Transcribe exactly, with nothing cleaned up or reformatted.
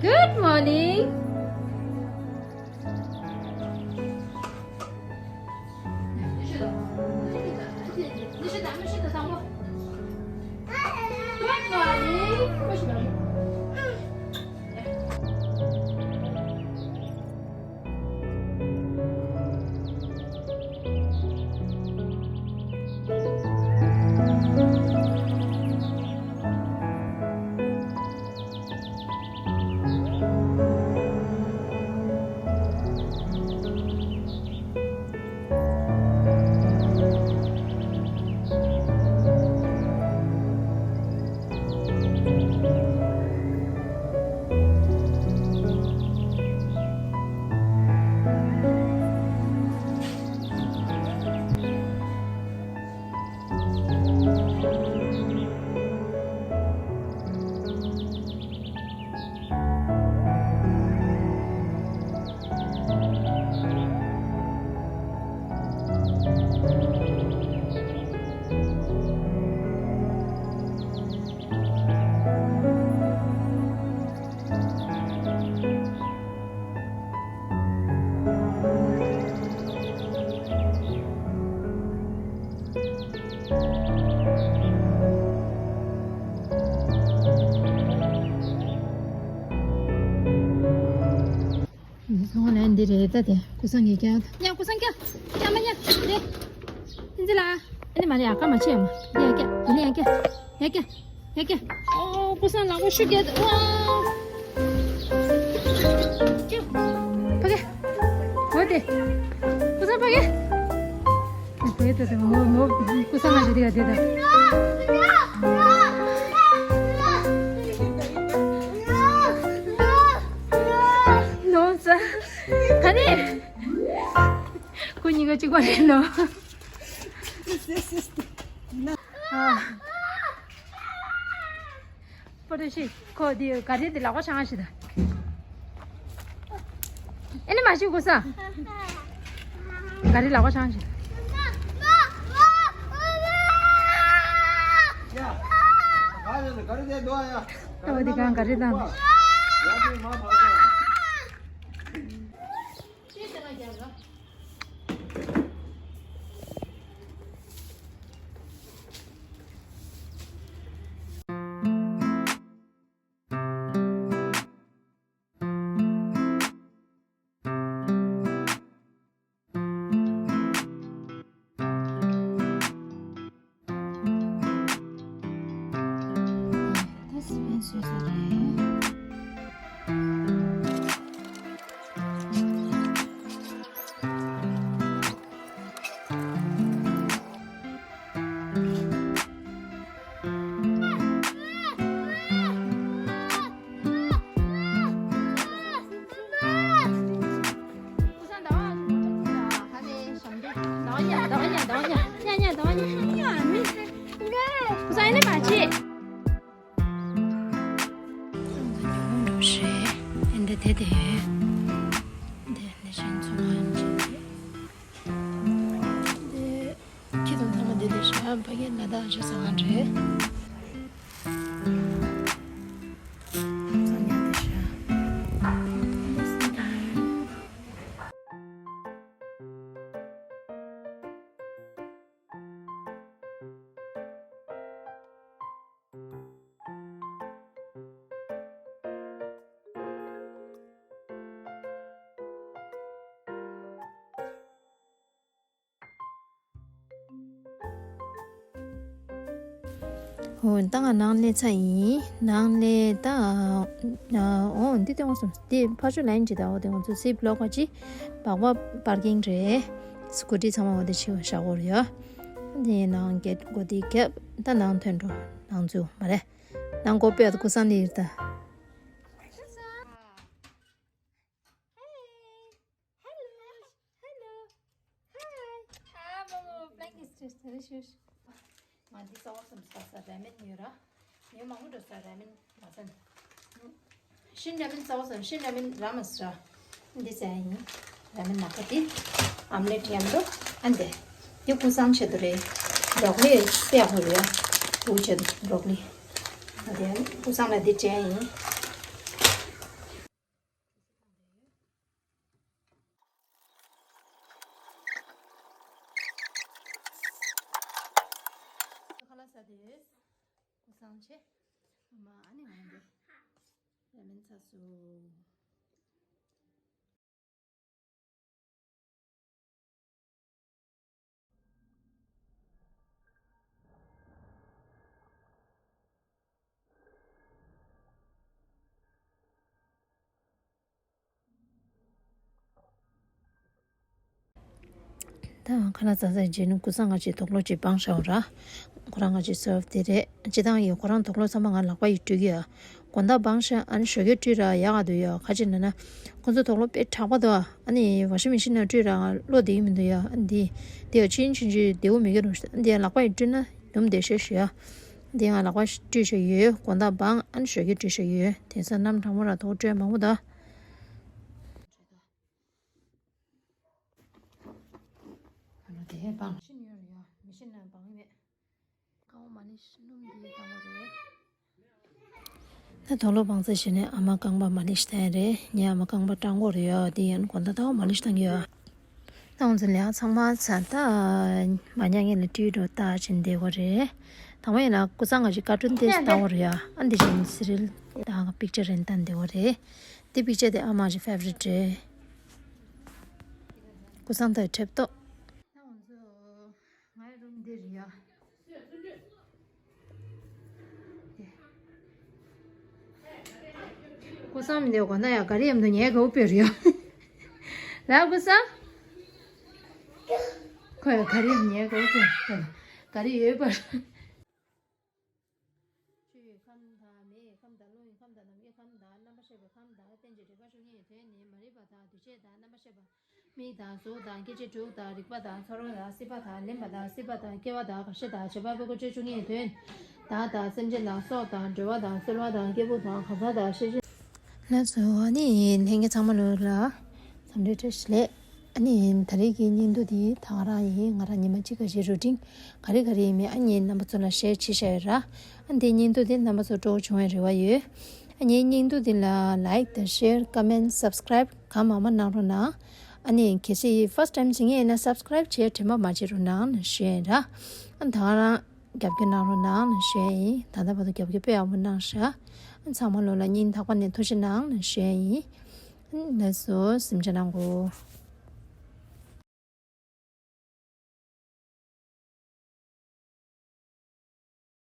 Good morning. Good morning. ཚོང་ལས་འདི་རེད་ད། དེ་ཀུ་སང་གི་ཀྱ། ཉ་ཀུ་སང་ཀྱ། ཀྱ་མ་ཉ་རེད། ཨིན་ཛི་ལ། ཨ་ནི་མ་རེད། ཨ་ཀ་མ་ཆེ་མ། ཡ་ཀྱ། ཨ་ནི་ཡ་ཀྱ། ཡ་ཀྱ། ཡ་ཀྱ། ཨོ་ཀུ་སང་ལག་པ་ཤུ་ཀྱ། ཝའོ། ཀྱ། ཕ་གི། འོ་དེ། ཀུ་སང་ཕ་གི། དེ་དེ་དེ་མོ་མོ་ཀུ་སང་ང་ཞིག་དེ་ག་དེ་དེ། ནོ་ས། ད་ནི། ཁོ་གཉིས་ཀ་གཅིག་པ་རེད་ནོ། ཨ། པོ་ཏོ་ཤི། ཁོ་དེ་ག་རེ་དེ་ལག་པ་འཆང་ཞིག་ད། ཨེ་ནི་མ་ཤི་གོ་ས། ག་རེ་ལག་པ་འཆང་ཞིག་ད། ཡ། ག་རེ་ག་རེ་དེ་འདུག་ཨ་ཡ། ཏོ་དེ་གང་ག་རེ་དང་། ཡ་དེ་མ་མ་གོ། ད་སི་པན་བཟོས་ས་རེད། ཁྱེད་དང་ཚང་མ་འདི་འདི་ཤ་ཕ་གི་ལ་དྭགས་ཤ་ཟ་ག་འདྲེ། འོ་ད་ང་ནང་སླེབས་ཚར་ཡིན། ནང་སླེབས་ད། འོ་འདི་སྟེང་བ་སོང་། འདི་ཕར་ཕྱོགས་ལ་ཡིན་ཅི་ད། འོ་དེ་ང་ཚོ་སི་བི་ལོག་པ་ཅི། སྦག་སྦག་པར་ཀིང་རེད། སི་ཀུ་ཊི་ཚང་མ་འོ་དེ་ཕྱི་བ་བཞག་གོ་རེད་ཡ། དེ་ནང་གེ་ཊི་སྒོ་དེ་རྒྱབ། ད་ནང་ཐོན་འགྲོ། ནང་ཚུད་མ་རེད། ནང་སྒོ་ཕྱེ་ད་ཀུ་སང་ནི་ཡིར་ད། Hey. Hello. Hello. Hi. Ah, Momo, blanket stretch. This is. ང་འདི་རྩ་བ་ཙམ་ཟ་ས་ར་མེན་ཉོས་ར། ཉོས་མང་པོ་འགྲོ་ས་ར་མེན་མ་ཟ་ནི། ཤིན་ར་མེན་རྩ་བ་ཙམ་ཤིན་ར་མེན་ར་མ་ཟ་ར། འདི་ཟ་ཡིན། ར་མེན་ནག་པ་འདི། ཨམ་ལེ་ཊི་ཡང་འདུག་ཨ་འདི། འདི་ཀུ་སང་ཆེད་དུ་རེད། བྷྲོག་ལི་དཔེ་ཡག་པོ་རེད་ཡ། བུ་ཆེད་དུ་བྷྲོག་ལི། ཨ་འདི་ཀུ་སང་ལ་འདི་སྤྲད་ཡིན། ཀུ་སང་ཆེ། ཨ་མ་ཨ་ནི་འོང་དེ། ལེ་མོན་ཚ་སུ། ད་ཁ་ལག་ཟ་ཟ་རྗེས་ནི་ཀུ་སང་ང་ཅིག་དོགས་ལོ་ཅིག་སྤང་ཤའོ་ར། ཁོ་རང་ང་ཅིག་སོབ་དེ་རེད། སྤྱི་བཏང་ཡི་ཁོ་རང་དོགས་ལོ་ཚང་མ་ང་ལག་པ་ཡི་བཀྲུས་ཀྱི་ཡ། དགོང་དག་སྤང་ཤ་ཨ་ནི་ཞོགས་ཀས་བཀྲུས་ར་ཡག་ག་འདུག་ཡ། ཁ་ཅིག་ན་ན། ཁོ་ཚོ་དོགས་ལོ་དཔེ་དྲག་པ་འདུག་ཨ་ནི་ཝ་ཤིང་མེ་ཤིན་ནང་བཀྲུས་ར་ང་བློ་བདེ་གི་མི་འདུག་ཡ། ཨ་ནི་འདི། འདི་ཡ་ཆིན་ཆིན་ཆིན་བདེ་བོ་མི་དགོས་རུང་ཨ་ནི་འདི་ཡ་ལག་པ་ཡི་བཀྲུས་ན་ཡུམ་བདེ་ཤོས་ཤོས་ཡ། འདི་ང་ལག་པ་བཀྲུས་ཤ་ཡོད། དགོང་དག་སྤང་ཨ་ནི་ཞོགས་ཀས་བཀྲུས་ཤ་ཡོད། དེང་སང་གནམ་གྲང་མོ་ར་དོགས་བཀྲུས་མང་པོ་འདུག་ཨ་ནི་དེ་སྤང་ཤིན་ཡོད་ཡ། མེ་ཤིན་ནང་སྤང་མེད། རྐང་པ་མ་ལི་ཤི་སྣུམ་འདི་བཏང་བ་རེད། ད་དོགས་ལོ་སྤང་ཚར་བྱས་ནས་ཨ་མ་རྐང་པ་མ་ལི་ཤི་བཏང་ཡ་རེད། ངའི་ཨ་མ་རྐང་པ་སྐྲངས་པོ་རེད་ཡ། འདི་ཡན་དགོང་དག་ད་མ་ལི་ཤི་བཏང་གི་ཡོད། ད་ང་ཚོ་ལས་ཚང་མ་ཚར། ད་མ་ཉལ་སྔོན་ལ་ཊི་བི་འདྲ་བལྟ་བྱས་བསྡད་ཡོད་རེད། དང་པོ་ཡིན་ན་ཀུ་སང་ང་ཅིག་ཀར་ཊུན་དེ་ལྟ་བ་རེད་ཡ། ཨ་འདི་བཞིན་སི་རི་ཡལ་དང་པིག་ཅར་རེ་བལྟ་བསྡད་ཡོད་རེད། འདི་པིག་ཅར་དེ་ཨ་མ་ཅིག་ཕེབ་རི་ཊི་རེད། ཀུ་སང་དང་ཁྲེབ་ཏོ། ད་ང་ཚོ་ངའི་རུམ་འདི་རེད་ཡ། ཀུ་སང་མི་འདུག་གོ་ན་ཡ། ག་རེ་ཡམ་དུ་ཉལ་དགོས་པའི་རེད་ཡ། ལ་ཀུ་སང་། ཁོ་ཡ་ག་རེ་ཡམ་ཉལ་དགོས་པའི་རེད། ག་རེ་ཡོད་པར། ཆུ་ཡི་ཁམས་དང་མེ་ཡི་ཁམས་དང་རླུང་གི་ཁམས་དང་ནམ་མཁའི་ཁམས་དང་རྣམ་པར་ཤེས་པའི་ཁམས་དང་། རྟེན་ཅིང་འབྲེལ་པར་ཞུགས་ངེས་དོན་ནི། མ་རིག་པ་དང་འདུ་བྱེད་དང་རྣམ་པར་ཤེས་པ། མིག་དང་གཟུགས་དང་སྐྱེ་མཆེད་དྲུག་དང་རེག་པ་དང་ཚོར་བ་དང་སྲིད་པ་དང་ལེན་པ་དང་སྲིད་པ་དང་སྐྱེ་བ་དང་རྒ་ཤི་དང་བྱེད་པ་པོའི་སྒོ་ཕྱེ་ཆུང་ངེས་དོན། བདག་དང་སེམས་ཅན་དང་སྲོག་དང་འགྲོ་བ་དང་གསོལ་བ་དང་སྐྱེས་བུ་དང་གང་ཟག་དང་ཤེས་བྱ། ལགས་སོ། ཨ་ནི་ལྷན་རྒྱས་ཚང་མ་ལོ་ལ་འཚམས་འདྲི་བཀྲ་ཤིས་བདེ་ལེགས། ཨ་ནི་ད་རེས་ཀྱི་བརྙན་ཐུང་འདི་ད་ག་རང་ཡིན། ང་རང་ཉི་མ་གཅིག་ཁ་ཤས་རུ་ཊིན་ག་རེ་ག་རེ་ཡིན་མིན་ཨ་ནི་རྣམ་པ་ཚོ་ལ་ཤེར་བྱེད་བཞག་ཡོད་ར། ཨ་འདི་བརྙན་ཐུང་འདི་རྣམ་པ་ཚོ་སྤྲོ་བོ་བྱུང་བའི་རེ་བ་ཡོད། ཨ་ནི་བརྙན་ཐུང་འདི་ལ་ལའིཀ་དང་ཤེར་ཀོ་མེན་སབ་སི་ཀ་རའིབ་གང་མང་མང་གནང་རོགས་གནང་། ཨ་ནི་གལ་སྲིད་ཕར་སི་ཊི་ཊའིམ་བྱེད་མཁན་ཡིན་ན་སབ་སི་ཀ་རའིབ་བྱེད་དྲན་པ་མ་བརྗེད་རོགས་གནང་ཞུ་ཡ་ཡིན་ར། ཨ་ད་ག་རང་རྒྱབ་སྐྱོར་གནང་རོགས་གནང་ཞུ་ཡ་ཡིན། ད་ལྟ་བར་དུ་རྒྱབ་སྐྱོར་དཔེ་ཡག་པོ་གནང་ཤག་ཨ་ཚང་མ་ལོ་ལ་སྙིང་ཐག་པ་ནས་ཐུགས་རྗེ་གནང་ཞུ་ཡ་ཡིན། ཨ་ལགས་སོ། གཟིམ་འཇག་གནང་གོ།